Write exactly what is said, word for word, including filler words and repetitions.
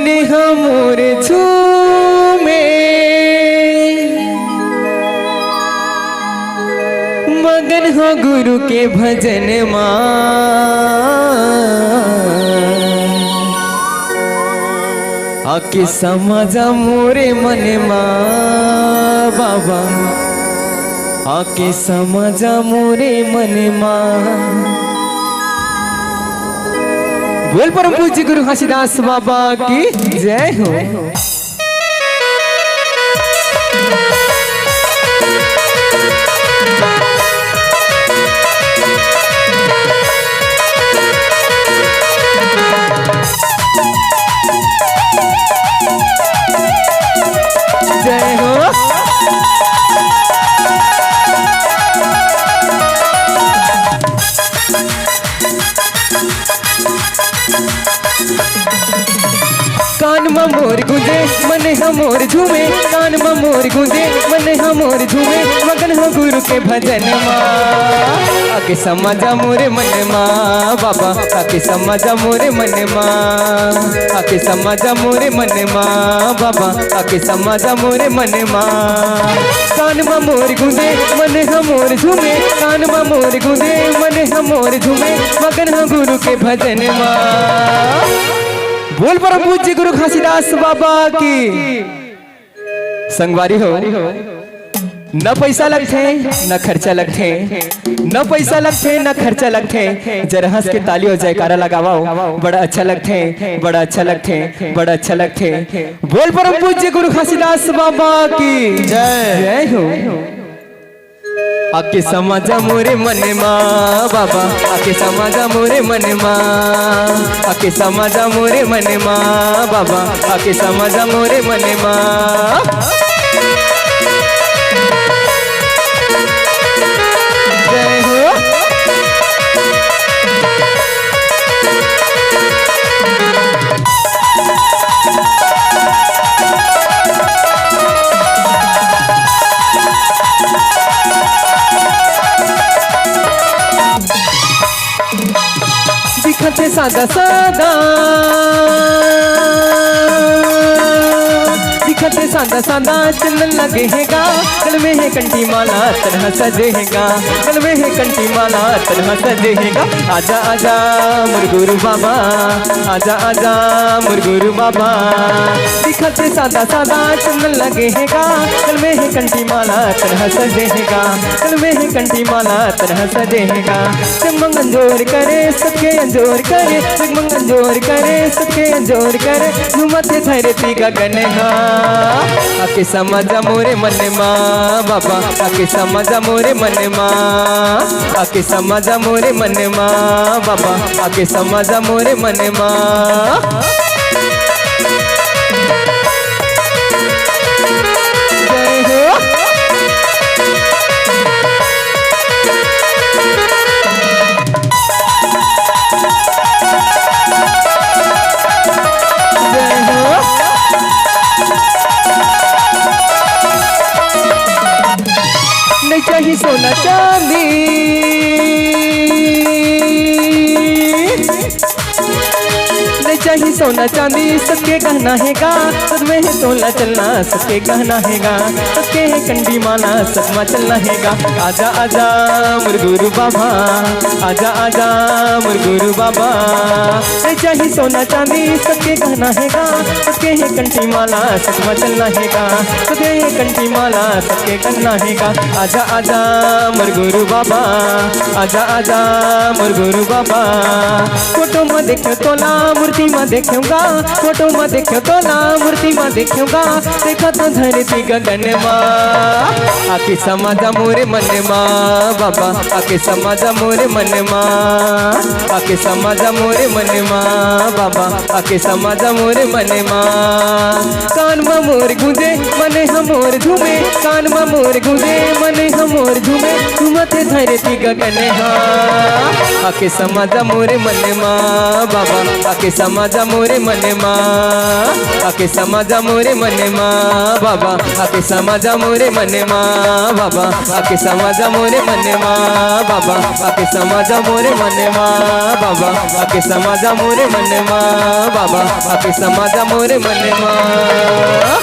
मन ह मोर झूमे, मगन हो गुरु के भजन मा। आके समा जा मोरे मन मा बाबा, आके समा जा मोरे मन मा। बोल परम पूज्य गुरु घासीदास बाबा की जय हो। जय हो। कान म मोर गूंजे, मन ह मोर झूमे, कान म मोर गूंजे, मन ह मोर झूमे, मगन हो गुरु के भजन मा। आके समा जा मोरे मन मा बाबा, आके समा जा मोरे मन मा, आके समा जा मोरे मन मा बाबा, आके समा जा मोरे मन मा। कान म मोर गूंजे, मन ह मोर झूमे, कान म मोर गूंजे, मन ह मोर झूमे, मगन ह गुरु के भजन मा। बोल परम पूज्य गुरु घासीदास बाबा की। संगवारी हो, न पैसा लगथे, न खर्चा लगथे, न पैसा लगथे, न खर्चा लगथे। जरा हंस के ताली अउ जयकारा लगावव, बड़ा अच्छा लगथे, बड़ा अच्छा लगथे, बड़ा अच्छा लगथे। बोल परम पूज्य गुरु घासीदास बाबा की जय। जय हो। आके समा जा मोरे मन मा बाबा, आके समा जा मोरे मन मा, आके समा जा मोरे मन मा बाबा, आके समा जा मोरे मन मा। जय हो। दिखथे सादा सादा, दिखथे सादा सादा चंदन लगे हे गा, गल में हे कंठी माला तनहा सजे हे गा, गल में हे कंठी माला तनहा सजे हे गा। आजा आजा मोर गुरु बाबा, आजा आजा मोर गुरु बाबा। दिखथे सादा सादा चंदन लगे हे गा, गल में हे कंठी माला तनहा सजे हे गा, गल में हे कंठी माला तनहा सजे हे गा। जगमग अंजोर करे, सबके अंजोर करे, जगमग अंजोर करे, सबके अंजोर करे, झूमथे धरती गगन हा। आके समा जा मोरे मन मा बाबा, आके समा जा मोरे मन मा, आके समा जा मोरे मन मा बाबा, आके समा जा मोरे मन मा। जय हो। जय हो। नहीं चाही सोना चांदी, नहीं चाही सोना चांदी, सबके गहना हे गा, सब में हे तोला चलना, सबके गहना हे गा, सबके हे कंडी माला, सब मा चलना हे गा। आजा आजा मोर गुरु बाबा, आजा आजा मोर गुरु बाबा। नहीं चाही सोना चांदी, सबके गहना हे गा, सबके हे कंठी माला, सब मा चलना हे गा, सबके हे कंठी माला, सबके गहना हे गा। आजा आजा मोर गुरु बाबा, आजा आजा मोर गुरु बाबा। फोटो मा देखेंव तोला, मूर्ति मा देखेंव गा, फोटो मा देखेंव तोला, मूर्ति मा देखेंव गा, देखत हों धरती गगन मा। आके समा जा मोरे मन मा बाबा, आके समा जा मोरे मन मा, आके समा जा मोरे मन मा बाबा, आके समा जा मोरे मन मा। कान मा मोर गूंजे, मन ह मोर झूमे, कान मा मोर गूंजे, मन ह मोर झूमे, झूमथे धरती गगन हा। आके समा जा मोरे मन मा बाबा, आके समा जा मोरे मन मा, आके समा जा मोरे मन मा बाबा, आके समा जा मोरे मन मा बाबा, आके समा जा मोरे मन मा बाबा, आके समा जा मोरे मन मा बाबा, आके समा जा मोरे मन मा बाबा, आके समा जा मोरे मन मा।